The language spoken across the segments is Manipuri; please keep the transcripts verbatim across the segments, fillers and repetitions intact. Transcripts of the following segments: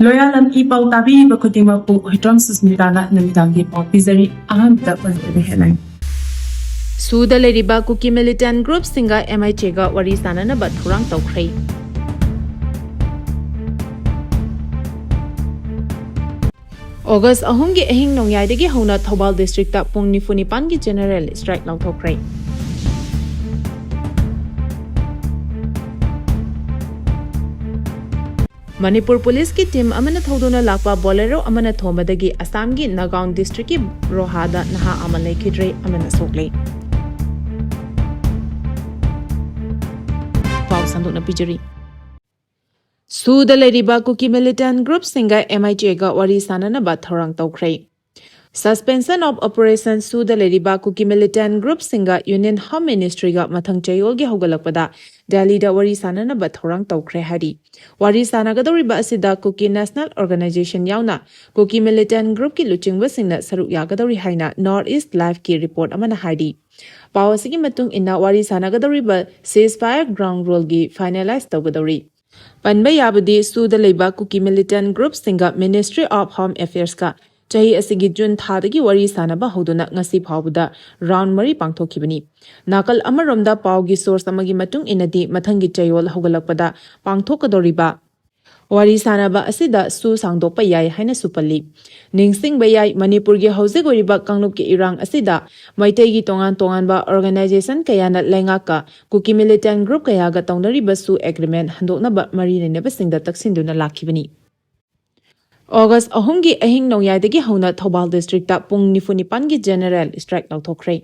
ꯂꯣꯌꯥꯂꯝ ꯏ ꯄꯥꯎ ꯇꯥꯕꯤꯔꯤꯕ ꯈꯨꯗꯤꯡꯃꯛꯄꯨ ꯍꯨꯏꯗ꯭ꯔꯣꯝ ꯁꯨꯁꯃꯤꯇꯥꯅ ꯅꯨꯃꯤꯗꯥꯡꯒꯤ ꯄꯥꯎ ꯄꯤꯖꯔꯤ꯫ ꯑꯍꯥꯟꯕꯗ ꯃꯔꯨꯑꯣꯏꯕ headline꯫ ꯁꯨꯗ ꯂꯩꯔꯤꯕ ꯀꯨꯀꯤ militant groupꯁꯤꯡꯒ M I Jꯒ ꯋꯥꯔꯤ ꯁꯥꯅꯅꯕ ꯊꯧꯔꯥꯡ ꯇꯧꯈ꯭ꯔꯦ꯫ ꯑꯣꯒꯁ ꯑꯍꯨꯝꯒꯤ ꯑꯍꯤꯡ ꯅꯣꯡꯌꯥꯏꯗꯒꯤ ꯍꯧꯅ ꯊꯧꯕꯥꯜ districtꯇ ꯄꯨꯡ ꯅꯤꯐꯨ ꯅꯤꯄꯥꯟꯒꯤ general strike ꯂꯥꯎꯊꯣꯛꯈ꯭ꯔꯦ꯫ ꯃꯅꯤꯄꯨꯔ ꯄꯨꯂꯤꯁꯀꯤ team ꯑꯃꯅ ꯊꯧꯗꯨꯅ ꯂꯥꯛꯄ Bolero ꯑꯃꯅ ꯊꯣꯝꯕꯗꯒꯤ ꯑꯁꯥꯝꯒꯤ ꯅꯥꯒꯥꯎꯟ districtꯀꯤ ꯔꯣꯍꯥꯗ ꯅꯍꯥ ꯑꯃ ꯂꯩꯈꯤꯗ꯭ꯔꯦ, ꯑꯃꯅ ꯁꯣꯛꯂꯦ꯫ ꯄꯥꯎ ꯁꯟꯗꯣꯛꯅ ꯄꯤꯖꯔꯤ꯫ ꯁꯨꯗ ꯂꯩꯔꯤꯕ ꯀꯨꯀꯤ militant groupꯁꯤꯡꯒ M I Jꯒ ꯋꯥꯔꯤ ꯁꯥꯅꯅꯕ ꯊꯧꯔꯥꯡ ꯇꯧꯈ꯭ꯔꯦ꯫ Suspension of Operation ꯁꯨꯗ ꯂꯩꯔꯤꯕ ꯀꯨꯀꯤ militant groupꯁꯤꯡꯒ Union Home Ministryꯒ ꯃꯊꯪ ꯆꯌꯣꯜꯒꯤ ꯍꯧꯒꯠꯂꯛꯄꯗ ꯗꯦꯜꯂꯤꯗ ꯋꯥꯔꯤ ꯁꯥꯅꯅꯕ ꯊꯧꯔꯥꯡ ꯇꯧꯈ꯭ꯔꯦ ꯍꯥꯏꯔꯤ꯫ ꯋꯥꯔꯤ ꯁꯥꯅꯒꯗꯧꯔꯤꯕ ꯑꯁꯤꯗ ꯀꯨꯀꯤ National Organization ꯌꯥꯎꯅ ꯀꯨꯀꯤ militant groupꯀꯤ ꯂꯨꯆꯤꯡꯕꯁꯤꯡꯅ ꯁꯔꯨꯛ ꯌꯥꯒꯗꯧꯔꯤ ꯍꯥꯏꯅ North East Liveꯀꯤ report ꯑꯃꯅ ꯍꯥꯏꯔꯤ꯫ ꯄꯥꯎ ꯑꯁꯤꯒꯤ ꯃꯇꯨꯡ ꯏꯟꯅ ꯋꯥꯔꯤ ꯁꯥꯅꯒꯗꯧꯔꯤꯕ ceasefire ground ruleꯒꯤ finalize ꯇꯧꯒꯗꯧꯔꯤ꯫ ꯄꯟꯕ ꯌꯥꯕꯗꯤ ꯁꯨꯗ ꯂꯩꯕ ꯀꯨꯀꯤ militant groupꯁꯤꯡꯒ Ministry of Home Affairsꯀ ꯆꯍꯤ ꯑꯁꯤꯒꯤ ꯖꯨꯟ ꯊꯥꯗꯒꯤ ꯋꯥꯔꯤ ꯁꯥꯅꯕ ꯍꯧꯗꯨꯅ ꯉꯁꯤ ꯐꯥꯎꯕꯗ round ꯃꯔꯤ ꯄꯥꯡꯊꯣꯛꯈꯤꯕꯅꯤ꯫ ꯅꯥꯀꯜ ꯑꯃꯔꯣꯝꯗ ꯄꯥꯎꯒꯤ source ꯑꯃꯒꯤ ꯃꯇꯨꯡ ꯏꯟꯅꯗꯤ ꯃꯊꯪꯒꯤ ꯆꯌꯣꯜ ꯍꯧꯒꯠꯂꯛꯄꯗ ꯄꯥꯡꯊꯣꯛꯀꯗꯧꯔꯤꯕ ꯋꯥꯔꯤ ꯁꯥꯅꯕ ꯑꯁꯤꯗ ꯁꯨ ꯁꯥꯡꯗꯣꯛꯄ ꯌꯥꯏ ꯍꯥꯏꯅꯁꯨ ꯄꯜꯂꯤ꯫ ꯅꯤꯡꯁꯤꯡꯕ ꯌꯥꯏ, ꯃꯅꯤꯄꯨꯔꯒꯤ ꯍꯧꯖꯤꯛ ꯑꯣꯏꯔꯤꯕ ꯀꯥꯡꯂꯨꯞꯀꯤ ꯏꯔꯥꯡ ꯑꯁꯤꯗ ꯃꯩꯇꯩꯒꯤ ꯇꯣꯉꯥꯟ ꯇꯣꯉꯥꯟꯕ organization ꯀꯌꯥꯅ ꯂꯩꯉꯥꯛꯀ ꯀꯨꯀꯤ militant group ꯀꯌꯥꯒ ꯇꯧꯅꯔꯤꯕ ꯁꯨ agreement ꯍꯟꯗꯣꯛꯅꯕ ꯃꯔꯤ ꯂꯩꯅꯕꯁꯤꯡꯗ ꯇꯛꯁꯤꯟꯗꯨꯅ ꯂꯥꯛꯈꯤꯕꯅꯤ꯫ ꯑꯣꯒꯁ ꯑꯍꯨꯝꯒꯤ ꯑꯍꯤꯡ ꯅꯣꯡꯌꯥꯏꯗꯒꯤ ꯍꯧꯅ ꯊꯧꯕꯥꯜ districtꯇ ꯄꯨꯡ ꯅꯤꯐꯨ ꯅꯤꯄꯥꯟꯒꯤ general strike ꯂꯥꯎꯊꯣꯛꯈ꯭ꯔꯦ꯫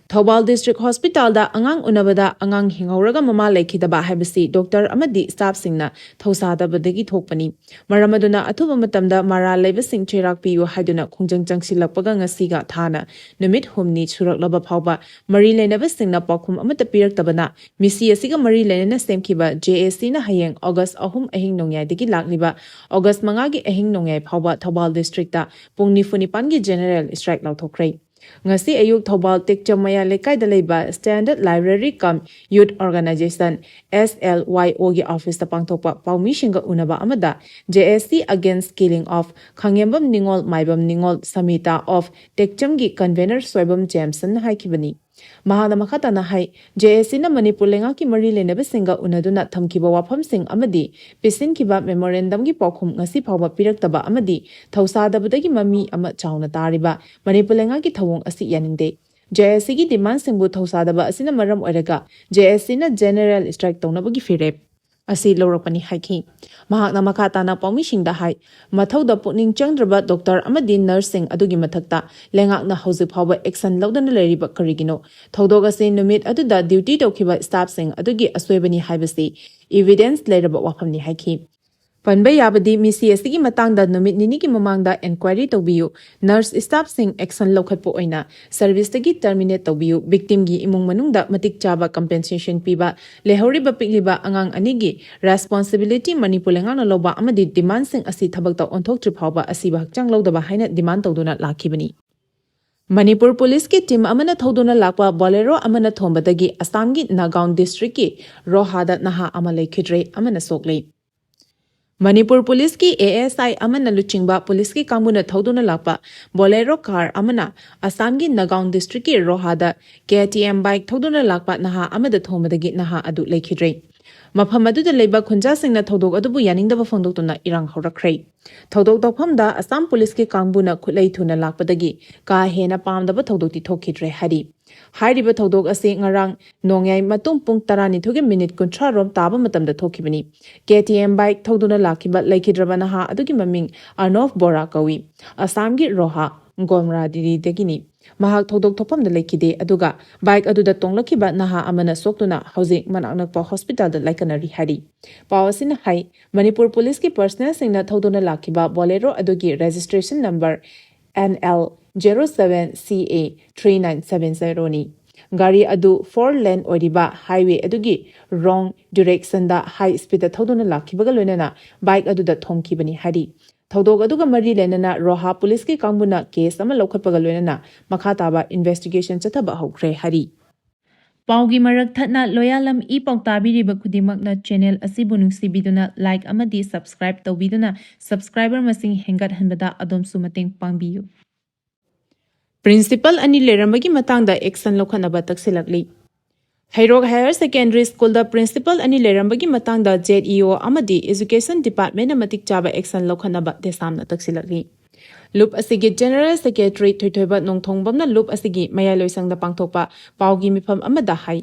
ꯊꯧꯕꯥꯜ district hospitalꯗ ꯑꯉꯥꯡ ꯎꯅꯕꯗ ꯑꯉꯥꯡ ꯍꯤꯡꯍꯧꯔꯒ ꯃꯃꯥ ꯂꯩꯈꯤꯗꯕ ꯍꯥꯏꯕꯁꯤ doctor ꯑꯃꯗꯤ staffꯁꯤꯡꯅ ꯊꯧꯁꯥꯗꯕꯗꯒꯤ ꯊꯣꯛꯄꯅꯤ꯫ ꯃꯔꯝ ꯑꯗꯨꯅ ꯑꯊꯨꯕ ꯃꯇꯝꯗ ꯃꯔꯥꯜ ꯂꯩꯕꯁꯤꯡ ꯆꯩꯔꯥꯛ ꯄꯤꯌꯨ ꯍꯥꯏꯗꯨꯅ ꯈꯣꯡꯖꯪ ꯆꯪꯁꯤꯜꯂꯛꯄꯒ ꯉꯁꯤꯒ ꯊꯥꯅ ꯅꯨꯃꯤꯠ ꯍꯨꯝꯅꯤ ꯁꯨꯔꯛꯂꯕ ꯐꯥꯎꯕ ꯃꯔꯤ ꯂꯩꯅꯕꯁꯤꯡꯅ ꯄꯥꯎꯈꯨꯝ ꯑꯃꯠꯇ ꯄꯤꯔꯛꯇꯕꯅ ꯃꯤꯁꯤ ꯑꯁꯤꯒ ꯃꯔꯤ ꯂꯩꯅꯅ ꯁꯦꯝꯈꯤꯕ JACꯅ ꯍꯌꯦꯡ ꯑꯣꯒꯁ ꯑꯍꯨꯝ ꯑꯍꯤꯡ ꯅꯣꯡꯌꯥꯏꯗꯒꯤ ꯂꯥꯛꯂꯤꯕ ꯑꯣꯒꯁ ꯃꯉꯥꯒꯤ ꯑꯍꯤꯡ ꯅꯣꯡꯌꯥꯏ ꯐꯥꯎꯕ ꯊꯧꯕꯥꯜ districtꯇ ꯄꯨꯡ ꯅꯤꯐꯨ ꯅꯤꯄꯥꯟꯒꯤ general strike ꯂꯥꯎꯊꯣꯛꯈ꯭ꯔꯦ꯫ ꯉꯁꯤ ꯑꯌꯨꯛ ꯊꯧꯕꯥꯜ ꯇꯦꯛꯆꯝ ꯃꯌꯥ ꯂꯩꯀꯥꯏꯗ ꯂꯩꯕ Standard Library cum Youth Organization, S L Y O ꯒꯤ ꯑꯣꯐꯤꯁꯇ ꯄꯥꯡꯊꯣꯛꯄ ꯄꯥꯎꯃꯤꯁꯤꯡꯒ ꯎꯅꯕ ꯑꯃꯗ J S C against killing of ꯈꯥꯉꯦꯝꯕꯝ ꯅꯤꯉꯣꯜ, ꯃꯥꯏꯕꯝ ꯅꯤꯉꯣꯜ, ꯁꯃꯤꯇꯥ of ꯇꯦꯛꯆꯝꯒꯤ convener ꯁꯣꯏꯕꯝ ꯖꯦꯝꯁꯟꯅ ꯍꯥꯏꯈꯤꯕꯅꯤ꯫ ꯃꯍꯥꯛꯅ ꯃꯈꯥ ꯇꯥꯅ ꯍꯥꯏ, J S Cꯅ ꯃꯅꯤꯄꯨꯔ ꯂꯩꯉꯥꯛꯀꯤ ꯃꯔꯤ ꯂꯩꯅꯕꯁꯤꯡꯒ ꯎꯅꯗꯨꯅ ꯊꯝꯈꯤꯕ ꯋꯥꯐꯝꯁꯤꯡ ꯑꯃꯗꯤ ꯄꯤꯁꯤꯟꯈꯤꯕ memorandumꯒꯤ ꯄꯥꯎꯈꯨꯝ ꯉꯁꯤ ꯐꯥꯎꯕ ꯄꯤꯔꯛꯇꯕ ꯑꯃꯗꯤ ꯊꯧꯁꯥꯗꯕꯗꯒꯤ ꯃꯃꯤ ꯑꯃ ꯆꯥꯎꯅ ꯇꯥꯔꯤꯕ ꯃꯅꯤꯄꯨꯔ ꯂꯩꯉꯥꯛꯀꯤ ꯊꯧꯑꯣꯡ ꯑꯁꯤ ꯌꯥꯅꯤꯡꯗꯦ꯫ J S Cꯒꯤ demandꯁꯤꯡꯕꯨ ꯊꯧꯁꯥꯗꯕ ꯑꯁꯤꯅ ꯃꯔꯝ ꯑꯣꯏꯔꯒ J S Cꯅ general strike ꯇꯧꯅꯕꯒꯤ ꯐꯤꯔꯦꯞ ꯑꯁꯤ ꯂꯧꯔꯛꯄꯅꯤ ꯍꯥꯏꯈꯤ꯫ ꯃꯍꯥꯛꯅ ꯃꯈꯥ ꯇꯥꯅ ꯄꯥꯎꯃꯤꯁꯤꯡꯗ ꯍꯥꯏ, ꯃꯊꯧꯗ ꯄꯨꯛꯅꯤꯡ ꯆꯪꯗ꯭ꯔꯕ doctor ꯑꯃꯗꯤ nurseꯁꯤꯡ ꯑꯗꯨꯒꯤ ꯃꯊꯛꯇ ꯂꯩꯉꯥꯛꯅ ꯍꯧꯖꯤꯛ ꯐꯥꯎꯕ action ꯂꯧꯗꯅ ꯂꯩꯔꯤꯕ ꯀꯔꯤꯒꯤꯅꯣ? ꯊꯧꯗꯣꯛ ꯑꯁꯤ ꯅꯨꯃꯤꯠ ꯑꯗꯨꯗ duty ꯇꯧꯈꯤꯕ staffꯁꯤꯡ ꯑꯗꯨꯒꯤ ꯑꯁꯣꯏꯕꯅꯤ ꯍꯥꯏꯕꯁꯤ evidence ꯂꯩꯔꯕ ꯋꯥꯐꯝꯅꯤ ꯍꯥꯏꯈꯤ꯫ ꯄꯟꯕ ꯌꯥꯕꯗꯤ ꯃꯤꯁꯤ ꯑꯁꯤꯒꯤ ꯃꯇꯥꯡꯗ ꯅꯨꯃꯤꯠ ꯅꯤꯅꯤꯒꯤ ꯃꯃꯥꯡꯗ inquiry ꯇꯧꯕꯤꯌꯨ, nurse staffꯁꯤꯡ action ꯂꯧꯈꯠꯄ ꯑꯣꯏꯅ serviceꯇꯒꯤ terminate ꯇꯧꯕꯤꯌꯨ, victimꯒꯤ ꯏꯃꯨꯡ ꯃꯅꯨꯡꯗ ꯃꯇꯤꯛ ꯆꯥꯕ compensation ꯄꯤꯕ, ꯂꯩꯍꯧꯔꯤꯕ ꯄꯤꯛꯂꯤꯕ ꯑꯉꯥꯡ ꯑꯅꯤꯒꯤ responsibility ꯃꯅꯤꯄꯨꯔ ꯂꯩꯉꯥꯛꯅ ꯂꯧꯕ ꯑꯃꯗꯤ demandꯁꯤꯡ ꯑꯁꯤ ꯊꯕꯛꯇ ꯑꯣꯟꯊꯣꯛꯇ꯭ꯔꯤ ꯐꯥꯎꯕ ꯑꯁꯤꯕ ꯍꯛꯆꯥꯡ ꯂꯧꯗꯕ ꯍꯥꯏꯅ demand ꯇꯧꯗꯨꯅ ꯂꯥꯛꯈꯤꯕꯅꯤ꯫ ꯃꯅꯤꯄꯨꯔ ꯄꯨꯂꯤꯁꯀꯤ team ꯑꯃꯅ ꯊꯧꯗꯨꯅ ꯂꯥꯛꯄ Bolero ꯑꯃꯅ ꯊꯣꯝꯕꯗꯒꯤ ꯑꯁꯥꯝꯒꯤ ꯅꯥꯒꯥꯎꯟ districtꯀꯤ ꯔꯣꯍꯥꯗ ꯅꯍꯥ ꯑꯃ ꯂꯩꯈꯤꯗ꯭ꯔꯦ, ꯑꯃꯅ ꯁꯣꯛꯂꯦ꯫ ꯃꯅꯤꯄꯨꯔ ꯄꯨꯂꯤꯁꯀꯤ A S I ꯑꯃꯅ ꯂꯨꯆꯤꯡꯕ ꯄꯨꯂꯤꯁꯀꯤ ꯀꯥꯡꯕꯨꯅ ꯊꯧꯗꯨꯅ ꯂꯥꯛꯄ Bolero car ꯑꯃꯅ ꯑꯁꯥꯝꯒꯤ ꯅꯥꯒꯥꯎꯟ districtꯀꯤ ꯔꯣꯍꯥꯗ K T M bike ꯊꯧꯗꯨꯅ ꯂꯥꯛꯄ ꯅꯍꯥ ꯑꯃꯗ ꯊꯣꯝꯕꯗꯒꯤ ꯅꯍꯥ ꯑꯗꯨ ꯂꯩꯈꯤꯗ꯭ꯔꯦ꯫ ꯃꯐꯝ ꯑꯗꯨꯗ ꯂꯩꯕ ꯈꯨꯟꯖꯥꯁꯤꯡꯅ ꯊꯧꯗꯣꯛ ꯑꯗꯨꯕꯨ ꯌꯥꯅꯤꯡꯗꯕ ꯐꯣꯡꯗꯣꯛꯇꯨꯅ ꯏꯔꯥꯡ ꯍꯧꯔꯛꯈ꯭ꯔꯦ꯫ ꯊꯧꯗꯣꯛ ꯊꯣꯛꯐꯝꯗ ꯑꯁꯥꯝ ꯄꯨꯂꯤꯁꯀꯤ ꯀꯥꯡꯕꯨꯅ ꯈꯨꯠꯂꯩ ꯊꯨꯅ ꯂꯥꯛꯄꯗꯒꯤ ꯀꯥ ꯍꯦꯟꯅ ꯄꯥꯝꯗꯕ ꯊꯧꯗꯣꯛꯇꯤ ꯊꯣꯛꯈꯤꯗ꯭ꯔꯦ ꯍꯥꯏꯔꯤ꯫ ꯍꯥꯏꯔꯤꯕ ꯊꯧꯗꯣꯛ ꯑꯁꯤ ꯉꯔꯥꯡ ꯅꯣꯡꯌꯥꯏ ꯃꯇꯨꯡ ꯄꯨꯡ ꯇꯔꯥꯅꯤꯊꯣꯏꯒꯤ minute ꯀꯨꯟꯊ꯭ꯔꯥ ꯔꯣꯝ ꯇꯥꯕ ꯃꯇꯝꯗ ꯊꯣꯛꯈꯤꯕꯅꯤ꯫ K T M bike ꯊꯧꯗꯨꯅ ꯂꯥꯛꯈꯤꯕ ꯂꯩꯈꯤꯗ꯭ꯔꯕ ꯅꯍꯥ ꯑꯗꯨꯒꯤ ꯃꯃꯤꯡ ꯑꯔꯅꯣꯚ ꯕꯣꯔꯥ ꯀꯧꯏ꯫ ꯑꯁꯥꯝꯒꯤ ꯔꯣꯍꯥ, ꯒꯣꯝꯔꯥꯗꯤꯔꯤꯗꯒꯤꯅꯤ꯫ ꯃꯍꯥꯛ ꯊꯧꯗꯣꯛ ꯊꯣꯛꯐꯝꯗ ꯂꯩꯈꯤꯗꯦ, ꯑꯗꯨꯒ bike ꯑꯗꯨꯗ ꯇꯣꯡꯂꯛꯈꯤꯕ ꯅꯍꯥ ꯑꯃꯅ ꯁꯣꯛꯇꯨꯅ ꯍꯧꯖꯤꯛ ꯃꯅꯥꯛ ꯅꯛꯄ hospitalꯗ ꯂꯥꯏꯀꯠꯅꯔꯤ ꯍꯥꯏꯔꯤ꯫ ꯄꯥꯎ ꯑꯁꯤꯅ ꯍꯥꯏ, ꯃꯅꯤꯄꯨꯔ ꯄꯨꯂꯤꯁꯀꯤ personnelꯁꯤꯡꯅ ꯊꯧꯗꯨꯅ ꯂꯥꯛꯈꯤꯕ Bolero ꯑꯗꯨꯒꯤ registration number N L zero seven C A three nine seven zeroꯅꯤ꯫ ꯒꯥꯔꯤ ꯑꯗꯨ four lane ꯑꯣꯏꯔꯤꯕ highway ꯑꯗꯨꯒꯤ wrong directionꯗ high speedꯇ ꯊꯧꯗꯨꯅ ꯂꯥꯛꯈꯤꯕꯒ ꯂꯣꯏꯅꯅ bike ꯑꯗꯨꯗ ꯊꯣꯝꯈꯤꯕꯅꯤ ꯍꯥꯏꯔꯤ꯫ ꯊꯧꯗꯣꯛ ꯑꯗꯨꯒ ꯃꯔꯤ ꯂꯩꯅꯅ ꯔꯣꯍꯥ ꯄꯨꯂꯤꯁꯀꯤ ꯀꯥꯡꯕꯨꯅ ꯀꯦꯁ ꯑꯃ ꯂꯧꯈꯠꯄꯒ ꯂꯣꯏꯅꯅ ꯃꯈꯥ ꯇꯥꯕ ꯏꯟꯚꯦꯁꯇꯤꯒꯦꯁꯟ ꯆꯠꯊꯕ ꯍꯧꯈ꯭ꯔꯦ ꯍꯥꯏꯔꯤ꯫ ꯄꯥꯎꯒꯤ ꯃꯔꯛ ꯊꯠꯅ ꯂꯣꯌꯥꯂꯝ ꯏ ꯄꯥꯎ ꯇꯥꯕꯤꯔꯤꯕ ꯈꯨꯗꯤꯡꯃꯛꯅ ꯆꯦꯅꯦꯜ ꯑꯁꯤꯕꯨ ꯅꯨꯡꯁꯤꯕꯤꯗꯨꯅ ꯂꯥꯏꯛ ꯑꯃꯗꯤ ꯁꯕꯁꯀ꯭ꯔꯥꯏꯕ ꯇꯧꯕꯤꯗꯨꯅ ꯁꯕꯁꯀ꯭ꯔꯥꯏꯕꯔ ꯃꯁꯤꯡ ꯍꯦꯟꯒꯠꯍꯟꯕꯗ ꯑꯗꯣꯝꯁꯨ ꯃꯇꯦꯡ ꯄꯥꯡꯕꯤꯌꯨ꯫ ꯄ꯭ꯔꯤꯟꯁꯤꯄꯜ ꯑꯅꯤ ꯂꯩꯔꯝꯕꯒꯤ ꯃꯇꯥꯡꯗ ꯑꯦꯛꯁꯟ ꯂꯧꯈꯠꯅꯕ ꯇꯛꯁꯤꯜꯂꯛꯂꯤ꯫ ꯍꯩꯔꯣꯛ ꯍꯥꯌꯔ ꯁꯦꯀꯦꯟꯗꯔꯤ ꯁ꯭ꯀꯨꯜꯗ ꯄ꯭ꯔꯤꯟꯁꯤꯄꯜ ꯑꯅꯤ ꯂꯩꯔꯝꯕꯒꯤ ꯃꯇꯥꯡꯗ ꯖꯦꯠ ꯏ ꯑꯣ ꯑꯃꯗꯤ ꯑꯦꯖꯨꯀꯦꯁꯟ ꯗꯤꯄꯥꯔꯠꯃꯦꯟꯅ ꯃꯇꯤꯛ ꯆꯥꯕ ꯑꯦꯛꯁꯟ ꯂꯧꯈꯠꯅꯕ ꯗꯦꯁꯥꯝꯅ ꯇꯛꯁꯤꯜꯂꯛꯂꯤ꯫ ꯂꯨꯞ ꯑꯁꯤꯒꯤ ꯖꯦꯅꯔꯦꯜ ꯁꯦꯀ꯭ꯔꯦꯇꯔꯤ ꯊꯣꯏꯊꯣꯏꯕ ꯅꯣꯡꯊꯣꯡꯕꯝꯅ ꯂꯨꯞ ꯑꯁꯤꯒꯤ ꯃꯌꯥꯏ ꯂꯣꯏꯁꯪꯗ ꯄꯥꯡꯊꯣꯛꯄ ꯄꯥꯎꯒꯤ ꯃꯤꯐꯝ ꯑꯃꯗ ꯍꯥꯏ,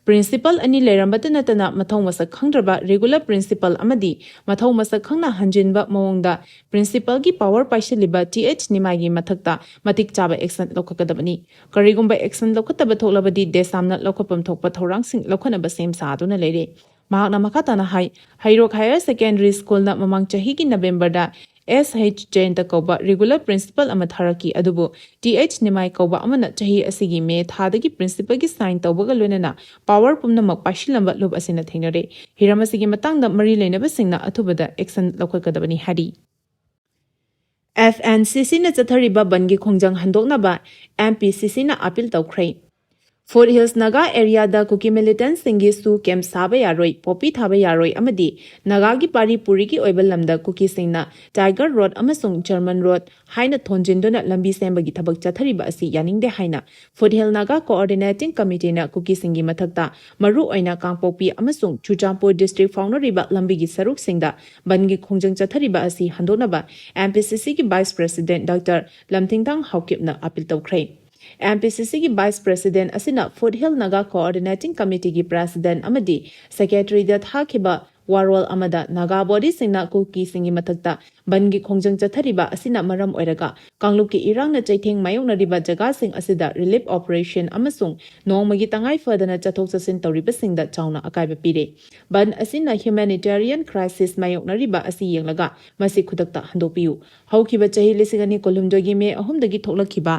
ꯄ꯭ꯔꯤꯟꯁꯤꯄꯜ ꯑꯅꯤ ꯂꯩꯔꯝꯕꯇ ꯅꯠꯇꯅ ꯃꯊꯧ ꯃꯁꯛ ꯈꯪꯗ꯭ꯔꯕ ꯔꯤꯒꯨꯂꯔ ꯄ꯭ꯔꯤꯟꯁꯤꯄꯜ ꯑꯃꯗꯤ ꯃꯊꯧ ꯃꯁꯛ ꯈꯪꯅ ꯍꯟꯖꯤꯟꯕ ꯃꯑꯣꯡꯗ ꯄ꯭ꯔꯤꯟꯁꯤꯄꯜꯒꯤ ꯄꯥꯋꯔ ꯄꯥꯏꯁꯤꯜꯂꯤꯕ ꯇꯤ ꯑꯩꯆ ꯅꯤꯃꯥꯏꯒꯤ ꯃꯊꯛꯇ ꯃꯇꯤꯛ ꯆꯥꯕ ꯑꯦꯛꯁꯟ ꯂꯧꯈꯠꯀꯗꯕꯅꯤ꯫ ꯀꯔꯤꯒꯨꯝꯕ ꯑꯦꯛꯁꯟ ꯂꯧꯈꯠꯇꯕ ꯊꯣꯛꯂꯕꯗꯤ ꯗꯦꯁꯥꯝꯅ ꯂꯧꯈꯠꯐꯝ ꯊꯣꯛꯄ ꯊꯧꯔꯥꯡꯁꯤꯡ ꯂꯧꯈꯠꯅꯕ ꯁꯦꯝ ꯁꯥꯗꯨꯅ ꯂꯩꯔꯦ꯫ ꯃꯍꯥꯛꯅ ꯃꯈꯥ ꯇꯥꯅ ꯍꯥꯏ, ꯍꯩꯔꯣꯛ ꯍꯥꯌꯔ ꯁꯦꯀꯦꯟꯗꯔꯤ ꯁ꯭ꯀꯨꯜꯅ ꯃꯃꯥꯡ ꯆꯍꯤꯒꯤ ꯅꯕꯦꯝꯕꯔꯗ ꯑꯦꯁ ꯑꯩꯆ ꯖꯌꯟꯇ ꯀꯧꯕ ꯔꯤꯒꯨꯂꯔ ꯄ꯭ꯔꯤꯟꯁꯤꯄꯜ ꯑꯃ ꯊꯥꯔꯛꯈꯤ, ꯑꯗꯨꯕꯨ ꯇꯤ ꯑꯩꯆ ꯅꯤꯃꯥꯏ ꯀꯧꯕ ꯑꯃꯅ ꯆꯍꯤ ꯑꯁꯤꯒꯤ ꯃꯦ ꯊꯥꯗꯒꯤ ꯄ꯭ꯔꯤꯟꯁꯤꯄꯜꯒꯤ ꯁꯥꯏꯟ ꯇꯧꯕꯒ ꯂꯣꯏꯅꯅ ꯄꯥꯋꯔ ꯄꯨꯝꯅꯃꯛ ꯄꯥꯏꯁꯤꯜꯂꯝꯕ ꯂꯨꯞ ꯑꯁꯤꯅ ꯊꯦꯡꯅꯔꯦ꯫ ꯍꯤꯔꯝ ꯑꯁꯤꯒꯤ ꯃꯇꯥꯡꯗ ꯃꯔꯤ ꯂꯩꯅꯕꯁꯤꯡꯅ ꯑꯊꯨꯕꯗ ꯑꯦꯛꯁꯟ ꯂꯧꯈꯠꯀꯗꯕꯅꯤ ꯍꯥꯏꯔꯤ꯫ ꯑꯦꯐ ꯑꯦꯟ ꯁꯤ ꯁꯤꯅ ꯆꯠꯊꯔꯤꯕ ꯕꯟꯒꯤ ꯈꯣꯡꯖꯪ ꯍꯟꯗꯣꯛꯅꯕ ꯑꯦꯝ ꯄꯤ ꯁꯤ ꯁꯤꯅ ꯑꯥꯄꯤꯜ ꯇꯧꯈ꯭ꯔꯦ꯫ ꯐꯨꯠ ꯍꯤꯜꯁ ꯅꯥꯒꯥ ꯑꯦꯔꯤꯌꯥꯗ ꯀꯨꯀꯤ ꯃꯤꯂꯤꯇꯦꯟꯠꯁꯤꯡꯒꯤ ꯁꯨ ꯀꯦꯝꯞ ꯁꯥꯕ ꯌꯥꯔꯣꯏ, ꯄꯣꯄꯤ ꯊꯥꯕ ꯌꯥꯔꯣꯏ ꯑꯃꯗꯤ ꯅꯥꯒꯥꯒꯤ ꯄꯥꯔꯤ ꯄꯨꯔꯤꯒꯤ ꯑꯣꯏꯕ ꯂꯝꯗ ꯀꯨꯀꯤꯁꯤꯡꯅ ꯇꯥꯏꯒꯔ ꯔꯣꯗ ꯑꯃꯁꯨꯡ ꯖꯔꯃꯟ ꯔꯣꯗ ꯍꯥꯏꯅ ꯊꯣꯟꯖꯤꯟꯗꯨꯅ ꯂꯝꯕꯤ ꯁꯦꯝꯕꯒꯤ ꯊꯕꯛ ꯆꯠꯊꯔꯤꯕ ꯑꯁꯤ ꯌꯥꯅꯤꯡꯗꯦ ꯍꯥꯏꯅ ꯐꯨꯠ ꯍꯤꯜ ꯅꯥꯒꯥ ꯀꯣꯑꯣꯔꯗꯤꯅꯦꯇꯤꯡ ꯀꯃꯤꯇꯤꯅ ꯀꯨꯀꯤꯁꯤꯡꯒꯤ ꯃꯊꯛꯇ ꯃꯔꯨꯑꯣꯏꯅ ꯀꯥꯡꯄꯣꯛꯄꯤ ꯑꯃꯁꯨꯡ ꯆꯨꯔꯆꯥꯟꯄꯨꯔ ꯗꯤꯁꯇ꯭ꯔꯤꯛ ꯐꯥꯎꯅꯔꯤꯕ ꯂꯝꯕꯤꯒꯤ ꯁꯔꯨꯛꯁꯤꯡꯗ ꯕꯟꯒꯤ ꯈꯣꯡꯖꯪ ꯆꯠꯊꯔꯤꯕ ꯑꯁꯤ ꯍꯟꯗꯣꯛꯅꯕ ꯑꯦꯝ ꯄꯤ ꯁꯤ ꯁꯤꯒꯤ ꯚꯥꯏꯁ ꯄ꯭ꯔꯦꯁꯤꯗꯦꯟꯠ ꯗꯥꯛꯇꯔ ꯂꯝꯊꯤꯡꯊꯥꯡ ꯍꯥꯎꯀꯤꯞꯅ ꯑꯥꯄꯤꯜ ꯇꯧꯈ꯭ꯔꯦ꯫ ꯑꯦꯝ ꯄꯤ ꯁꯤ ꯁꯤꯒꯤ ꯚꯥꯏꯁ ꯄ꯭ꯔꯦꯁꯤꯗꯦꯟꯠ ꯑꯁꯤꯅ ꯐꯨꯠ ꯍꯤꯜ ꯅꯥꯒꯥ ꯀꯣꯑꯣꯔꯗꯤꯅꯦꯇꯤꯡ ꯀꯃꯤꯇꯤꯒꯤ ꯄ꯭ꯔꯦꯁꯤꯗꯦꯟꯠ ꯑꯃꯗꯤ ꯁꯦꯀ꯭ꯔꯦꯇꯔꯤꯗ ꯊꯥꯈꯤꯕ ꯋꯥꯔꯣꯜ ꯑꯃꯗ ꯅꯥꯒꯥ ꯕꯣꯗꯤꯁꯤꯡꯅ ꯀꯨꯀꯤꯁꯤꯡꯒꯤ ꯃꯊꯛꯇ ꯕꯟꯒꯤ ꯈꯣꯡꯖꯪ ꯆꯠꯊꯔꯤꯕ ꯑꯁꯤꯅ ꯃꯔꯝ ꯑꯣꯏꯔꯒ ꯀꯥꯡꯂꯨꯞꯀꯤ ꯏꯔꯥꯡꯅ ꯆꯩꯊꯦꯡ ꯃꯥꯌꯣꯛꯅꯔꯤꯕ ꯖꯒꯥꯁꯤꯡ ꯑꯁꯤꯗ ꯔꯤꯂꯤꯐ ꯑꯣꯄꯔꯦꯁꯟ ꯑꯃꯁꯨꯡ ꯅꯣꯡꯃꯒꯤ ꯇꯉꯥꯏ ꯐꯗꯅ ꯆꯠꯊꯣꯛ ꯆꯠꯁꯤꯟ ꯇꯧꯔꯤꯕꯁꯤꯡꯗ ꯆꯥꯎꯅ ꯑꯀꯥꯏꯕ ꯄꯤꯔꯦ꯫ ꯕꯟ ꯑꯁꯤꯅ ꯍ꯭ꯌꯨꯃꯦꯅꯤꯇꯦꯔꯤꯌꯟ ꯀ꯭ꯔꯥꯏꯁꯤꯁ ꯃꯥꯌꯣꯛꯅꯔꯤꯕ ꯑꯁꯤ ꯌꯦꯡꯂꯒ ꯃꯁꯤ ꯈꯨꯗꯛꯇ ꯍꯟꯗꯣꯛꯄꯤꯌꯨ꯫ ꯍꯧꯈꯤꯕ ꯆꯍꯤ ꯂꯤꯁꯤꯡ ꯑꯅꯤ ꯀꯨꯟꯍꯨꯝꯗꯣꯏꯒꯤ ꯃꯦ ꯑꯍꯨꯝꯗꯒꯤ ꯊꯣꯛꯂꯛꯈꯤꯕ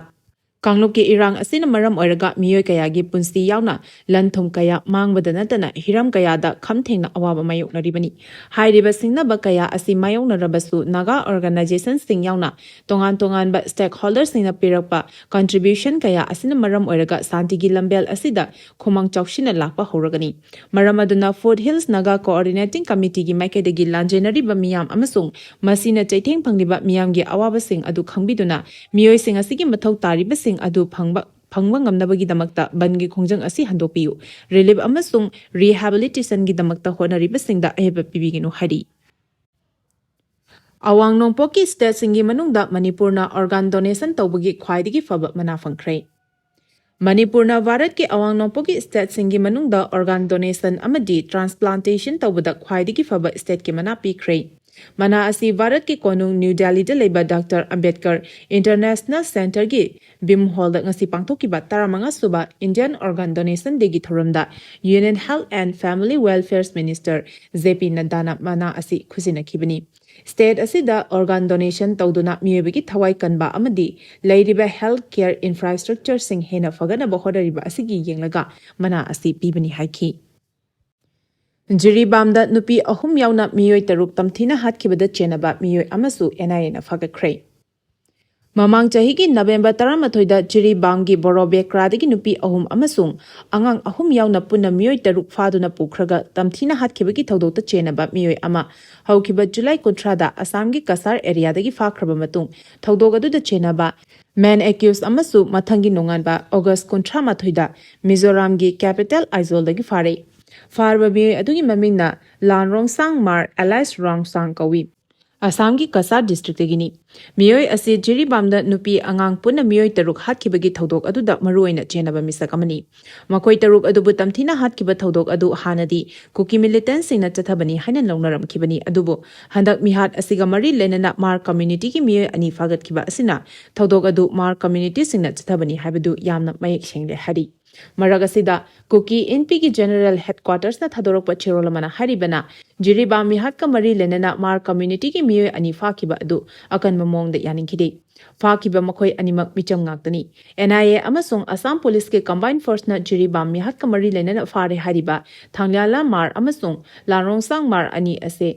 ꯀꯥꯡꯂꯨꯞꯀꯤ ꯏꯔꯥꯡ ꯑꯁꯤꯅ ꯃꯔꯝ ꯑꯣꯏꯔꯒ ꯃꯤꯑꯣꯏ ꯀꯌꯥꯒꯤ ꯄꯨꯟꯁꯤ ꯌꯥꯎꯅ ꯂꯟ ꯊꯨꯝ ꯀꯌꯥ ꯃꯥꯡꯕꯗ ꯅꯠꯇꯅ ꯍꯤꯔꯝ ꯀꯌꯥꯗ ꯈꯝ ꯊꯦꯡꯅ ꯑꯋꯥꯕ ꯃꯥꯌꯣꯛꯅꯔꯤꯕꯅꯤ꯫ ꯍꯥꯏꯔꯤꯕ ꯁꯤꯡꯅꯕ ꯀꯌꯥ ꯑꯁꯤ ꯃꯥꯌꯣꯛꯅꯔꯕꯁꯨ ꯅꯥꯒꯥ ꯑꯣꯔꯒꯅꯥꯏꯖꯦꯁꯟꯁꯤꯡ ꯌꯥꯎꯅ ꯇꯣꯉꯥꯟ ꯇꯣꯉꯥꯟꯕ ꯁ꯭ꯇꯦꯛꯍꯣꯜꯗꯔꯁꯤꯡꯅ ꯄꯤꯔꯛꯄ ꯀꯟꯇ꯭ꯔꯤꯕ꯭ꯌꯨꯁꯟ ꯀꯌꯥ ꯑꯁꯤꯅ ꯃꯔꯝ ꯑꯣꯏꯔꯒ ꯁꯥꯟꯇꯤꯒꯤ ꯂꯝꯕꯦꯜ ꯑꯁꯤꯗ ꯈꯨꯃꯥꯡ ꯆꯥꯎꯁꯤꯟꯅ ꯂꯥꯛꯄ ꯍꯧꯔꯒꯅꯤ꯫ ꯃꯔꯝ ꯑꯗꯨꯅ ꯐꯨꯠ ꯍꯤꯜꯁ ꯅꯥꯒꯥ ꯀꯣꯑꯣꯔꯗꯤꯅꯦꯇꯤꯡ ꯀꯃꯤꯇꯤꯒꯤ ꯃꯥꯏꯀꯩꯗꯒꯤ ꯂꯥꯟꯖꯦꯟꯅꯔꯤꯕ ꯃꯤꯌꯥꯝ ꯑꯃꯁꯨꯡ ꯃꯁꯤꯅ ꯆꯩꯊꯦꯡ ꯐꯪꯂꯤꯕ ꯃꯤꯌꯥꯝꯒꯤ ꯑꯋꯥꯕꯁꯤꯡ ꯑꯗꯨ ꯈꯪꯕꯤꯗꯨꯅ ꯃꯤꯑꯣꯏꯁꯤꯡ ꯑꯁꯤꯒꯤ ꯃꯊꯧ ꯇꯥꯔꯤꯕꯁꯤꯡ ꯑꯗꯨ ꯐꯪꯕ ꯐꯪꯕ ꯉꯝꯅꯕꯒꯤꯗꯃꯛꯇ ꯕꯟꯒꯤ ꯈꯣꯡꯖꯪ ꯑꯁꯤ ꯍꯟꯗꯣꯛꯄꯤꯌꯨ, ꯔꯤꯂꯤꯐ ꯑꯃꯁꯨꯡ ꯔꯤꯍꯦꯕꯤꯂꯤꯇꯦꯁꯟꯒꯤꯗꯃꯛꯇ ꯍꯣꯠꯅꯔꯤꯕꯁꯤꯡꯗ ꯑꯍꯦꯟꯕ ꯄꯤꯕꯤꯒꯅꯨ ꯍꯥꯏꯔꯤ꯫ ꯑꯋꯥꯡ ꯅꯣꯡꯄꯣꯛꯀꯤ ꯁ꯭ꯇꯦꯠꯁꯤꯡꯒꯤ ꯃꯅꯨꯡꯗ ꯃꯅꯤꯄꯨꯔꯅ ꯑꯣꯔꯒꯥꯟ ꯗꯣꯅꯦꯁꯟ ꯇꯧꯕꯒꯤ ꯈ꯭ꯋꯥꯏꯗꯒꯤ ꯐꯕ ꯃꯅꯥ ꯐꯪꯈ꯭ꯔꯦ꯫ ꯃꯅꯤꯄꯨꯔꯅ ꯚꯥꯔꯠꯀꯤ ꯑꯋꯥꯡ ꯅꯣꯡꯄꯣꯛꯀꯤ ꯁ꯭ꯇꯦꯠꯁꯤꯡꯒꯤ ꯃꯅꯨꯡꯗ ꯑꯣꯔꯒꯥꯟ ꯗꯣꯅꯦꯁꯟ ꯑꯃꯗꯤ ꯇ꯭ꯔꯥꯟꯁꯄ꯭ꯂꯥꯟꯇꯦꯁꯟ ꯇꯧꯕꯗ ꯈ꯭ꯋꯥꯏꯗꯒꯤ ꯐꯕ ꯁ꯭ꯇꯦꯠꯀꯤ ꯃꯅꯥ ꯄꯤꯈ꯭ꯔꯦ꯫ ꯃꯅꯥ ꯑꯁꯤ ꯚꯥꯔꯠꯀꯤ ꯀꯣꯅꯨꯡ ꯅ꯭ꯌꯨ ꯗꯦꯜꯂꯤꯗ ꯂꯩꯕ ꯗꯥꯛꯇꯔ ꯑꯝꯕꯦꯗꯀꯔ ꯏꯟꯇꯔꯅꯦꯁꯅꯦꯜ ꯁꯦꯟꯇꯔꯒꯤ ꯕꯤꯝ ꯍꯣꯜꯗ ꯉꯁꯤ ꯄꯥꯡꯊꯣꯛꯈꯤꯕ ꯇꯔꯥꯃꯉꯥ ꯁꯨꯕ ꯏꯟꯗꯤꯌꯥꯟ ꯑꯣꯔꯒꯥꯟ ꯗꯣꯅꯦꯁꯟ ꯗꯦꯒꯤ ꯊꯧꯔꯝꯗ union health and family welfare minister J P ꯅꯗ꯭ꯗꯥꯅ ꯃꯅꯥ ꯑꯁꯤ ꯈꯨꯖꯤꯟꯅꯈꯤꯕꯅꯤ꯫ ꯁ꯭ꯇꯦꯠ ꯑꯁꯤꯗ ꯑꯣꯔꯒꯥꯟ ꯗꯣꯅꯦꯁꯟ ꯇꯧꯗꯨꯅ ꯃꯤꯑꯣꯏꯕꯒꯤ ꯊꯋꯥꯏ ꯀꯟꯕ ꯑꯃꯗꯤ ꯂꯩꯔꯤꯕ ꯍꯦꯜꯊ ꯀꯦꯌꯔ ꯏꯟꯐ꯭ꯔꯥꯁ꯭ꯇ꯭ꯔꯛꯆꯔꯁꯤꯡ ꯍꯦꯟꯅ ꯐꯒꯠꯅꯕ ꯍꯣꯠꯅꯔꯤꯕ ꯑꯁꯤꯒꯤ ꯌꯦꯡꯂꯒ ꯃꯅꯥ ꯑꯁꯤ ꯄꯤꯕꯅꯤ ꯍꯥꯏꯈꯤ꯫ ꯖꯤꯔꯤꯕꯥꯝꯗ ꯅꯨꯄꯤ ꯑꯍꯨꯝ ꯌꯥꯎꯅ ꯃꯤꯑꯣꯏ ꯇꯔꯨꯛ ꯇꯝꯊꯤꯅ ꯍꯥꯠꯈꯤꯕꯗ ꯆꯦꯟꯅꯕ ꯃꯤꯑꯣꯏ ꯑꯃꯁꯨ ꯑꯦꯟ ꯑꯥꯏ ꯑꯦꯅ ꯐꯥꯒꯠꯈ꯭ꯔꯦ꯫ ꯃꯃꯥꯡ ꯆꯍꯤꯒꯤ ꯅꯕꯦꯝꯕꯔ ꯇꯔꯥꯃꯥꯊꯣꯏꯗ ꯖꯤꯔꯤꯕꯥꯝꯒꯤ ꯕꯣꯔꯣꯕꯦꯀ꯭ꯔꯥꯗꯒꯤ ꯅꯨꯄꯤ ꯑꯍꯨꯝ ꯑꯃꯁꯨꯡ ꯑꯉꯥꯡ ꯑꯍꯨꯝ ꯌꯥꯎꯅ ꯄꯨꯟꯅ ꯃꯤꯑꯣꯏ ꯇꯔꯨꯛ ꯐꯥꯗꯨꯅ ꯄꯨꯈ꯭ꯔꯒ ꯇꯝꯊꯤꯅ ꯍꯥꯠꯈꯤꯕꯒꯤ ꯊꯧꯗꯣꯛꯇ ꯆꯦꯟꯅꯕ ꯃꯤꯑꯣꯏ ꯑꯃ ꯍꯧꯈꯤꯕ ꯖꯨꯂꯥꯏ ꯀꯨꯟꯊ꯭ꯔꯥꯗ ꯑꯁꯥꯝꯒꯤ ꯀꯁꯥꯔ ꯑꯦꯔꯤꯌꯥꯗꯒꯤ ꯐꯥꯈ꯭ꯔꯕ ꯃꯇꯨꯡ ꯊꯧꯗꯣꯛ ꯑꯗꯨꯗ ꯆꯦꯟꯅꯕ ꯃꯦꯟ ꯑꯦꯀ꯭ꯌꯨꯁ ꯑꯃꯁꯨ ꯃꯊꯪꯒꯤ ꯅꯣꯡꯉꯥꯟꯕ ꯑꯣꯒꯁ ꯀꯨꯟꯊ꯭ꯔꯥ ꯃꯥꯊꯣꯏꯗ ꯃꯤꯖꯣꯔꯥꯝꯒꯤ ꯀꯦꯄꯤꯇꯦꯜ ꯑꯥꯏꯖꯣꯜꯗꯒꯤ ꯐꯥꯔꯦ꯫ ꯐꯥꯔꯕ ꯃꯤꯑꯣꯏ ꯑꯗꯨꯒꯤ ꯃꯃꯤꯡꯅ ꯂꯥꯟ ꯔꯣꯡꯁꯥꯡ ꯃꯥꯔ ꯑꯦꯂꯥꯏꯁ ꯔꯣꯡꯁꯥꯡ ꯀꯧꯏ꯫ ꯑꯁꯥꯝꯒꯤ ꯀꯁꯥꯔ ꯗꯤꯁꯇ꯭ꯔꯤꯛꯇꯒꯤꯅꯤ꯫ ꯃꯤꯑꯣꯏ ꯑꯁꯤ ꯖꯤꯔꯤꯕꯥꯝꯗ ꯅꯨꯄꯤ ꯑꯉꯥꯡ ꯄꯨꯟꯅ ꯃꯤꯑꯣꯏ ꯇꯔꯨꯛ ꯍꯥꯠꯈꯤꯕꯒꯤ ꯊꯧꯗꯣꯛ ꯑꯗꯨꯗ ꯃꯔꯨꯑꯣꯏꯅ ꯆꯦꯟꯅꯕ ꯃꯤꯁꯛ ꯑꯃꯅꯤ꯫ ꯃꯈꯣꯏ ꯇꯔꯨꯛ ꯑꯗꯨꯕꯨ ꯇꯝꯊꯤꯅ ꯍꯥꯠꯈꯤꯕ ꯊꯧꯗꯣꯛ ꯑꯗꯨ ꯍꯥꯟꯅꯗꯤ ꯀꯨꯀꯤ ꯃꯤꯂꯤꯇꯦꯟꯠꯁꯤꯡꯅ ꯆꯠꯊꯕꯅꯤ ꯍꯥꯏꯅ ꯂꯧꯅꯔꯝꯈꯤꯕꯅꯤ, ꯑꯗꯨꯕꯨ ꯍꯟꯗꯛ ꯃꯤꯍꯥꯠ ꯑꯁꯤꯒ ꯃꯔꯤ ꯂꯩꯅꯅ ꯃꯥꯔ ꯀꯝꯃ꯭ꯌꯨꯅꯤꯇꯤꯒꯤ ꯃꯤꯑꯣꯏ ꯑꯅꯤ ꯐꯥꯒꯠꯈꯤꯕ ꯑꯁꯤꯅ ꯊꯧꯗꯣꯛ ꯑꯗꯨ ꯃꯥꯔ ꯀꯝꯃ꯭ꯌꯨꯅꯤꯇꯤꯁꯤꯡꯅ ꯆꯠꯊꯕꯅꯤ ꯍꯥꯏꯕꯗꯨ ꯌꯥꯝꯅ ꯃꯌꯦꯛ ꯁꯦꯡꯂꯦ ꯍꯥꯏꯔꯤ꯫ ꯃꯔꯛ ꯑꯁꯤꯗ, ꯀꯨꯀꯤ ꯏꯟꯄꯤꯒꯤ ꯖꯦꯅꯔꯦꯜ ꯍꯦꯗꯀ꯭ꯋꯥꯇꯔꯁꯅ ꯊꯥꯗꯣꯔꯛꯄ ꯆꯦꯔꯣꯜ ꯑꯃꯅ ꯍꯥꯏꯔꯤꯕꯅ, ꯖꯤꯔꯤꯕꯥꯝ ꯃꯤꯍꯥꯠꯀ ꯃꯔꯤ ꯂꯩꯅꯅ ꯃꯥꯔ ꯀꯝꯃ꯭ꯌꯨꯅꯤꯇꯤꯒꯤ ꯃꯤꯑꯣꯏ ꯑꯅꯤ ꯐꯥꯈꯤꯕ ꯑꯗꯨ ꯑꯀꯟꯕ ꯃꯑꯣꯡꯗ ꯌꯥꯅꯤꯡꯈꯤꯗꯦ꯫ ꯐꯥꯈꯤꯕ ꯃꯈꯣꯏ ꯑꯅꯤꯃꯛ ꯃꯤꯆꯝ ꯉꯥꯛꯇꯅꯤ꯫ ꯑꯦꯟ ꯑꯥꯏ ꯑꯦ ꯑꯃꯁꯨꯡ ꯑꯁꯥꯝ ꯄꯨꯂꯤꯁꯀꯤ ꯀꯝꯕꯥꯏꯟ ꯐꯣꯔꯁꯅ ꯖꯤꯔꯤꯕꯥꯝ ꯃꯤꯍꯥꯠꯀ ꯃꯔꯤ ꯂꯩꯅꯅ ꯐꯥꯔꯦ ꯍꯥꯏꯔꯤꯕ ꯊꯥꯡꯂ꯭ꯌꯥꯂꯥ ꯃꯥꯔ ꯑꯃꯁꯨꯡ ꯂꯥꯔꯣꯡꯁꯥꯡ ꯃꯥꯔ ꯑꯅꯤ ꯑꯁꯦ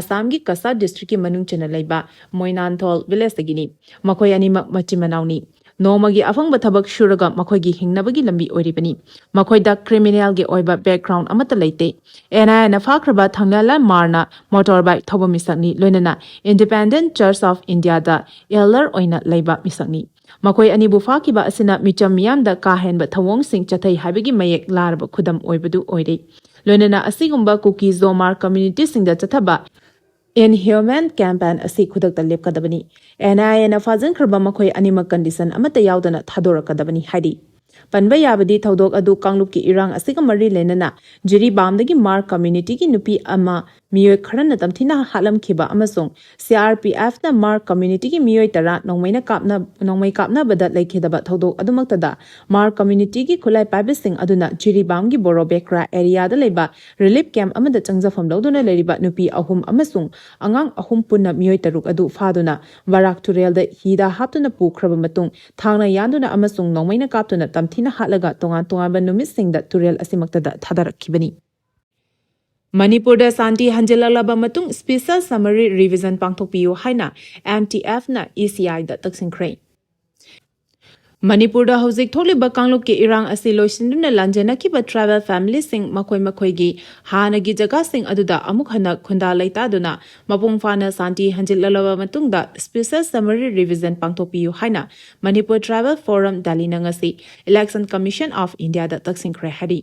ꯑꯁꯥꯝꯒꯤ ꯀꯁꯥ ꯗꯤꯁꯇ꯭ꯔꯤꯛꯀꯤ ꯃꯅꯨꯡ ꯆꯟꯅ ꯂꯩꯕ ꯃꯣꯏꯅꯥꯟꯊꯣꯜ ꯚꯤꯂꯦꯖꯇꯒꯤꯅꯤ꯫ ꯃꯈꯣꯏ ꯑꯅꯤꯃꯛ ꯃꯆꯤꯟ ꯃꯅꯥꯎꯅꯤ꯫ ꯅꯣꯡꯃꯒꯤ ꯑꯐꯪꯕ ꯊꯕꯛ ꯁꯨꯔꯒ ꯃꯈꯣꯏꯒꯤ ꯍꯤꯡꯅꯕꯒꯤ ꯂꯝꯕꯤ ꯑꯣꯏꯔꯤꯕꯅꯤ꯫ ꯃꯈꯣꯏꯗ ꯀ꯭ꯔꯤꯃꯤꯅꯦꯜꯒꯤ ꯑꯣꯏꯕ ꯕꯦꯛꯒ꯭ꯔꯥꯎꯟ ꯑꯃꯠꯇ ꯂꯩꯇꯦ꯫ ꯑꯦꯟ ꯑꯥꯏ ꯑꯦꯅ ꯐꯥꯈ꯭ꯔꯕ ꯊꯥꯡꯂ꯭ꯌꯥꯂꯥ ꯃꯥꯔꯅ ꯃꯣꯇꯣꯔ ꯕꯥꯏꯛ ꯊꯧꯕ ꯃꯤꯁꯛꯅꯤ, ꯂꯣꯏꯅꯅ ꯏꯟꯗꯤꯄꯦꯟꯗꯦꯟꯠ ꯆꯔꯆ ꯑꯣꯐ ꯏꯟꯗꯤꯌꯥꯗ ꯑꯦꯜꯗꯔ ꯑꯣꯏꯅ ꯂꯩꯕ ꯃꯤꯁꯛꯅꯤ꯫ ꯃꯈꯣꯏ ꯑꯅꯤꯕꯨ ꯐꯥꯈꯤꯕ ꯑꯁꯤꯅ ꯃꯤꯆꯝ ꯃꯤꯌꯥꯝꯗ ꯀꯥ ꯍꯦꯟꯕ ꯊꯧꯑꯣꯡꯁꯤꯡ ꯆꯠꯊꯩ ꯍꯥꯏꯕꯒꯤ ꯃꯌꯦꯛ ꯂꯥꯔꯕ ꯈꯨꯗꯝ ꯑꯣꯏꯕꯗꯨ ꯑꯣꯏꯔꯦ꯫ ꯂꯣꯏꯅꯅ ꯑꯁꯤꯒꯨꯝꯕ ꯀꯨꯀꯤ ꯖꯣ ꯃꯥꯔ ꯀꯝꯃ꯭ꯌꯨꯅꯤꯇꯤꯁꯤꯡꯗ ꯆꯠꯊꯕ ꯏꯟꯍ꯭ꯌꯨꯃꯦꯟ ꯀꯦꯝꯄꯦꯟ ꯑꯁꯤ ꯈꯨꯗꯛꯇ ꯂꯦꯞꯀꯗꯕꯅꯤ꯫ ꯑꯦꯟ ꯑꯥꯏ ꯑꯦꯅ ꯐꯥꯖꯤꯟꯈ꯭ꯔꯕ ꯃꯈꯣꯏ ꯑꯅꯤꯃꯛ ꯀꯟꯗꯤꯁꯟ ꯑꯃꯠꯇ ꯌꯥꯎꯗꯅ ꯊꯥꯗꯣꯔꯛꯀꯗꯕꯅꯤ ꯍꯥꯏꯔꯤ꯫ ꯄꯟꯕ ꯌꯥꯕꯗꯤ, ꯊꯧꯗꯣꯛ ꯑꯗꯨ ꯀꯥꯡꯂꯨꯞꯀꯤ ꯏꯔꯥꯡ ꯑꯁꯤꯒ ꯃꯔꯤ ꯂꯩꯅꯅ ꯖꯤꯔꯤꯕꯥꯝꯗꯒꯤ ꯃꯥꯔ ꯀꯝꯃ꯭ꯌꯨꯅꯤꯇꯤꯒꯤ ꯅꯨꯄꯤ ꯑꯃ ꯃꯤꯑꯣꯏ ꯈꯔꯅ ꯇꯝꯊꯤꯅ ꯍꯥꯠꯂꯝꯈꯤꯕ ꯑꯃꯁꯨꯡ ꯁꯤ ꯑꯥꯔ ꯄꯤ ꯑꯦꯐꯅ ꯃꯥꯔ ꯀꯝꯃ꯭ꯌꯨꯅꯤꯇꯤꯒꯤ ꯃꯤꯑꯣꯏ ꯇꯔꯥ ꯅꯣꯡꯃꯩꯅ ꯀꯥꯞꯅ-, ꯅꯣꯡꯃꯩ ꯀꯥꯞꯅꯕꯗ ꯂꯩꯈꯤꯗꯕ ꯊꯧꯗꯣꯛ ꯑꯗꯨꯃꯛꯇꯗ ꯃꯥꯔ ꯀꯝꯃ꯭ꯌꯨꯅꯤꯇꯤꯒꯤ ꯈꯨꯠꯂꯥꯏ ꯄꯥꯏꯕꯁꯤꯡ ꯑꯗꯨꯅ ꯖꯤꯔꯤꯕꯥꯝꯒꯤ ꯕꯣꯔꯣꯕꯦꯀ꯭ꯔꯥ ꯑꯦꯔꯤꯌꯥꯗ ꯂꯩꯕ ꯔꯤꯂꯤꯐ ꯀꯦꯝꯞ ꯑꯃꯗ ꯆꯪꯖꯐꯝ ꯂꯧꯗꯨꯅ ꯂꯩꯔꯤꯕ ꯅꯨꯄꯤ ꯑꯍꯨꯝ ꯑꯃꯁꯨꯡ ꯑꯉꯥꯡ ꯑꯍꯨꯝ ꯄꯨꯟꯅ ꯃꯤꯑꯣꯏ ꯇꯔꯨꯛ ꯑꯗꯨ ꯐꯥꯗꯨꯅ ꯕꯔꯥꯛ ꯇꯨꯔꯦꯜꯗ ꯍꯤꯗ ꯍꯥꯞꯇꯨꯅ ꯄꯨꯈ꯭ꯔꯕ ꯃꯇꯨꯡ, ꯊꯥꯡꯅ ꯌꯥꯟꯗꯨꯅ ꯑꯃꯁꯨꯡ ꯅꯣꯡꯃꯩꯅ ꯀꯥꯞꯇꯨꯅ ꯇꯝꯊꯤꯅ ꯍꯥꯠꯂꯒ ꯇꯣꯉꯥꯟ ꯇꯣꯉꯥꯟꯕ ꯅꯨꯃꯤꯠꯁꯤꯡꯗ ꯇꯨꯔꯦꯜ ꯑꯁꯤꯃꯛꯇꯗ ꯊꯥꯗꯔꯛꯈꯤꯕꯅꯤ꯫ ꯃꯅꯤꯄꯨꯔꯗ ꯁꯥꯟꯇꯤ ꯍꯟꯖꯤꯜꯂꯛꯂꯕ ꯃꯇꯨꯡ special summary revision ꯄꯥꯡꯊꯣꯛꯄꯤꯌꯨ ꯍꯥꯏꯅ ꯑꯦꯝ ꯇꯤ ꯑꯦꯐꯅ ꯏ ꯁꯤ ꯑꯥꯏꯗ ꯇꯛꯁꯤꯟꯈ꯭ꯔꯦ꯫ ꯃꯅꯤꯄꯨꯔꯗ ꯍꯧꯖꯤꯛ ꯊꯣꯛꯂꯤꯕ ꯀꯥꯡꯂꯨꯞꯀꯤ ꯏꯔꯥꯡ ꯑꯁꯤ ꯂꯣꯏꯁꯤꯟꯗꯨꯅ ꯂꯥꯟꯖꯦꯟꯅꯈꯤꯕ ꯇ꯭ꯔꯥꯏꯕꯦꯜ ꯐꯦꯃꯤꯂꯤꯁꯤꯡ ꯃꯈꯣꯏ ꯃꯈꯣꯏꯒꯤ ꯍꯥꯟꯅꯒꯤ ꯖꯒꯥꯁꯤꯡ ꯑꯗꯨꯗ ꯑꯃꯨꯛ ꯍꯟꯅ ꯈꯨꯟꯗꯥ ꯂꯩꯇꯥꯗꯨꯅ ꯃꯄꯨꯡ ꯐꯥꯅ ꯁꯥꯟꯇꯤ ꯍꯟꯖꯤꯜꯂꯛꯂꯕ ꯃꯇꯨꯡꯗ special summary revision ꯄꯥꯡꯊꯣꯛꯄꯤꯌꯨ ꯍꯥꯏꯅ ꯃꯅꯤꯄꯨꯔ ꯇ꯭ꯔꯥꯏꯕꯦꯜ ꯐꯣꯔꯝ ꯗꯦꯜꯂꯤꯅ ꯉꯁꯤ Election Commission of Indiaꯗ ꯇꯛꯁꯤꯟꯈ꯭ꯔꯦ ꯍꯥꯏꯔꯤ꯫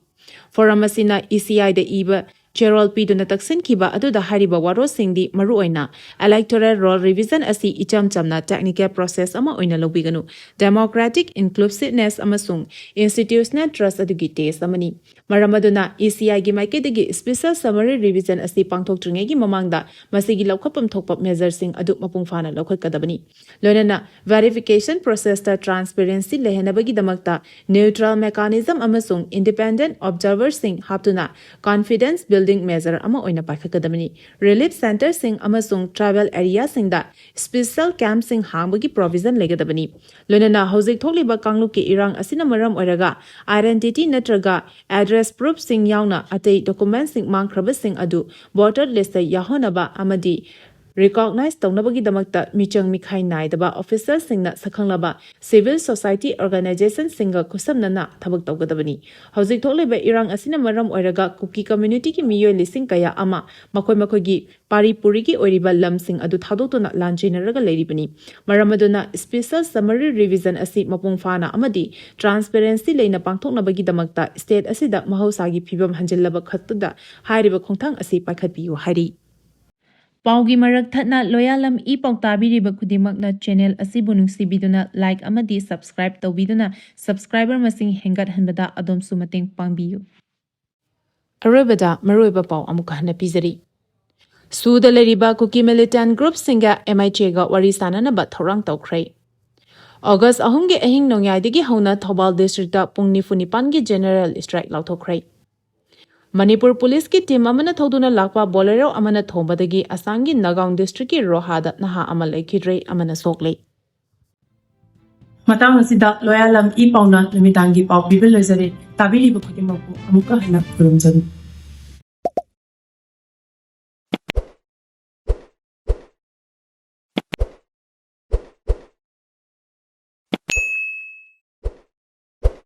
ꯐꯣꯔꯝ ꯑꯁꯤꯅ ꯏ ꯁꯤ ꯑꯥꯏꯗ ꯏꯕ ꯆꯦꯔꯣꯜ ꯄꯤꯗꯨꯅ ꯇꯛꯁꯤꯟꯈꯤꯕ ꯑꯗꯨꯗ ꯍꯥꯏꯔꯤꯕ ꯋꯥꯔꯣꯜꯁꯤꯡꯗꯤ ꯃꯔꯨꯑꯣꯏꯅ electoral roll revision ꯑꯁꯤ ꯏꯆꯝ ꯆꯝꯅ technical process ꯑꯃ ꯑꯣꯏꯅ ꯂꯧꯕꯤꯒꯅꯨ, democratic inclusiveness ꯑꯃꯁꯨꯡ institutional trust ꯑꯗꯨꯒꯤ test ꯑꯃꯅꯤ꯫ ꯃꯔꯝ ꯑꯗꯨꯅ E C I ꯒꯤ ꯃꯥꯏꯀꯩꯗꯒꯤ special summary revision ꯑꯁꯤ ꯄꯥꯡꯊꯣꯛꯇ꯭ꯔꯤꯉꯩꯒꯤ ꯃꯃꯥꯡꯗ ꯃꯁꯤꯒꯤ ꯂꯧꯈꯠꯐꯝ ꯊꯣꯛꯄ measure ꯁꯤꯡ ꯑꯗꯨ ꯃꯄꯨꯡ ꯐꯥꯅ ꯂꯧꯈꯠꯀꯗꯕꯅꯤ꯫ ꯂꯣꯏꯅꯅ verification process ꯇ transparency ꯂꯩꯍꯟꯅꯕꯒꯤꯗꯃꯛꯇ neutral mechanism ꯑꯃꯁꯨꯡ independent observer ꯁꯤꯡ ꯍꯥꯞꯇꯨꯅ confidence building measure ꯑꯃ ꯑꯣꯏꯅ ꯄꯥꯏꯈꯠꯀꯗꯕꯅꯤ꯫ Relief center ꯁꯤꯡ ꯑꯃꯁꯨꯡ tribal area ꯁꯤꯡꯗ special camp ꯁꯤꯡ ꯍꯥꯡꯕꯒꯤ provision ꯂꯩꯒꯗꯕꯅꯤ꯫ ꯂꯣꯏꯅꯅ ꯍꯧꯖꯤꯛ ꯊꯣꯛꯂꯤꯕ ꯀꯥꯡꯂꯨꯞꯀꯤ ꯏꯔꯥꯡ ꯑꯁꯤꯅ ꯃꯔꯝ ꯑꯣꯏꯔꯒ identity ꯅꯠꯇ꯭ꯔꯒ address proof ꯁꯤꯡ ꯌꯥꯎꯅ ꯑꯇꯩ document ꯁꯤꯡ ꯃꯥꯡꯈ꯭ꯔꯕꯁꯤꯡ ꯑꯗꯨ voter list ꯇ ꯌꯥꯎꯍꯟꯅꯕ ꯑꯃꯗꯤ recognize ꯇꯧꯅꯕꯒꯤꯗꯃꯛꯇ ꯃꯤꯆꯪ ꯃꯤꯈꯥꯏ ꯅꯥꯏꯗꯕ officer ꯁꯤꯡꯅ ꯁꯛꯈꯪꯂꯕ civil society organization ꯁꯤꯡꯒ ꯈꯨꯠꯁꯝꯅꯅ ꯊꯕꯛ ꯇꯧꯒꯗꯕꯅꯤ꯫ ꯍꯧꯖꯤꯛ ꯊꯣꯛꯂꯤꯕ ꯏꯔꯥꯡ ꯑꯁꯤꯅ ꯃꯔꯝ ꯑꯣꯏꯔꯒ ꯀꯨꯀꯤ community ꯒꯤ ꯃꯤꯑꯣꯏ ꯂꯤꯁꯤꯡ ꯀꯌꯥ ꯑꯃ ꯃꯈꯣꯏ ꯃꯈꯣꯏꯒꯤ ꯄꯥꯔꯤ ꯄꯨꯔꯤꯒꯤ ꯑꯣꯏꯔꯤꯕ ꯂꯝꯁꯤꯡ ꯑꯗꯨ ꯊꯥꯗꯣꯛꯇꯨꯅ ꯂꯥꯟꯖꯦꯟꯅꯔꯒ ꯂꯩꯔꯤꯕꯅꯤ꯫ ꯃꯔꯝ ꯑꯗꯨꯅ special summary revision ꯑꯁꯤ ꯃꯄꯨꯡ ꯐꯥꯅ ꯑꯃꯗꯤ transparency ꯂꯩꯅ ꯄꯥꯡꯊꯣꯛꯅꯕꯒꯤꯗꯃꯛꯇ state ꯑꯁꯤꯗ ꯃꯍꯧꯁꯥꯒꯤ ꯐꯤꯕꯝ ꯍꯟꯖꯤꯜꯂꯕ ꯈꯛꯇꯗ ꯍꯥꯏꯔꯤꯕ ꯈꯣꯡꯊꯥꯡ ꯑꯁꯤ ꯄꯥꯏꯈꯠꯄꯤꯌꯨ ꯍꯥꯏꯔꯤ꯫ ꯄꯥꯎꯒꯤ ꯃꯔꯛ ꯊꯠꯅ ꯂꯣꯌꯥꯂꯝ ꯏ ꯄꯥꯎ ꯇꯥꯕꯤꯔꯤꯕ ꯈꯨꯗꯤꯡꯃꯛꯅ channel ꯑꯁꯤꯕꯨ ꯅꯨꯡꯁꯤꯕꯤꯗꯨꯅ like ꯑꯃꯗꯤ subscribe ꯇꯧꯕꯤꯗꯨꯅ subscriber ꯃꯁꯤꯡ ꯍꯦꯟꯒꯠꯍꯟꯕꯗ ꯑꯗꯣꯝꯁꯨ ꯃꯇꯦꯡ ꯄꯥꯡꯕꯤꯌꯨ꯫ ꯑꯔꯣꯏꯕꯗ ꯃꯔꯨꯑꯣꯏꯕ ꯄꯥꯎ ꯑꯃꯨꯛꯀ ꯍꯟꯅ ꯄꯤꯖꯔꯤ꯫ ꯁꯨꯗ ꯂꯩꯔꯤꯕ ꯀꯨꯀꯤ militant group ꯁꯤꯡꯒ M I J ꯒ ꯋꯥꯔꯤ ꯁꯥꯅꯅꯕ ꯊꯧꯔꯥꯡ ꯇꯧꯈ꯭ꯔꯦ꯫ August ꯑꯍꯨꯝꯒꯤ ꯑꯍꯤꯡ ꯅꯣꯡꯌꯥꯏꯗꯒꯤ ꯍꯧꯅ ꯊꯧꯕꯥꯜ district ꯇ ꯄꯨꯡ ꯅꯤꯐꯨ ꯅꯤꯄꯥꯟꯒꯤ general strike ꯂꯥꯎꯊꯣꯛꯈ꯭ꯔꯦ꯫ ꯃꯅꯤꯄꯨꯔ ꯄꯨꯂꯤꯁꯀꯤ team ꯑꯃꯅ ꯊꯧꯗꯨꯅ ꯂꯥꯛꯄ Bolero ꯑꯃꯅ ꯊꯣꯝꯕꯗꯒꯤ ꯑꯁꯥꯝꯒꯤ ꯅꯥꯒꯥꯎꯟ district ꯀꯤ ꯔꯣꯍꯥꯗ ꯅꯍꯥ ꯑꯃ ꯂꯩꯈꯤꯗ꯭ꯔꯦ, ꯑꯃꯅ ꯁꯣꯛꯂꯦ꯫ ꯃꯇꯥꯡ ꯑꯁꯤꯗ ꯂꯣꯌꯥꯂꯝ ꯏ ꯄꯥꯎꯅ ꯅꯨꯃꯤꯗꯥꯡꯒꯤ ꯄꯥꯎ ꯄꯤꯕ ꯂꯣꯏꯖꯔꯦ꯫ ꯇꯥꯕꯤꯔꯤꯕ ꯈꯨꯗꯤꯡꯃꯛꯄꯨ ꯑꯃꯨꯛꯀ ꯍꯟꯅ ꯈꯨꯔꯨꯝꯖꯔꯤ꯫